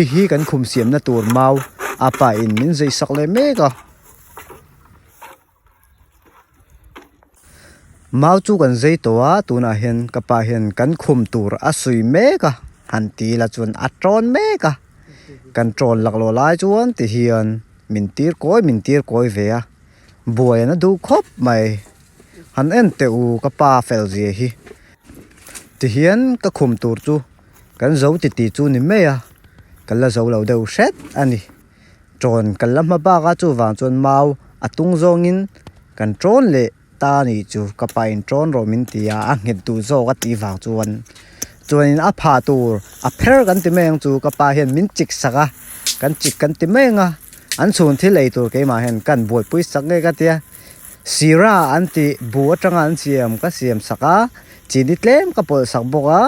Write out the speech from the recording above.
Hei hi kan khum siamna tur mau a pa in min zei sak leh mek a. Mau chu kan zei tawh a, tunah hian ka pa hian kan khum tur a sui mek a, han ti ila chuan a tawn mek a. Kan tawn laklawh lai chuan ti hian min tir kawi min tir kawi ve a, buai an a duh khawp mai. Han en teh u ka pa fel zia hi. Tihian ka khum tur chu kan zo titi chu ni mai a, kan la zo lo deuh hret a ni. Ṭawn kan la hma bak a chuvang chuan mau a tung zawngin kan ṭawn leh ta a nih chu ka pa in ṭawn rawh min ti a, a nghet duh zawk a tih vang chuan chuanin a phah tur a pher kan ti mai ang chu ka pa hian min chik sak a, kan chik kan ti mai ang a, an chhun thil ei tur keimah hian kan buaipui sak ngei ka tia sira an tih bu atanga an siam ka siam sak a, chini tlem ka pawlh sak bawk a.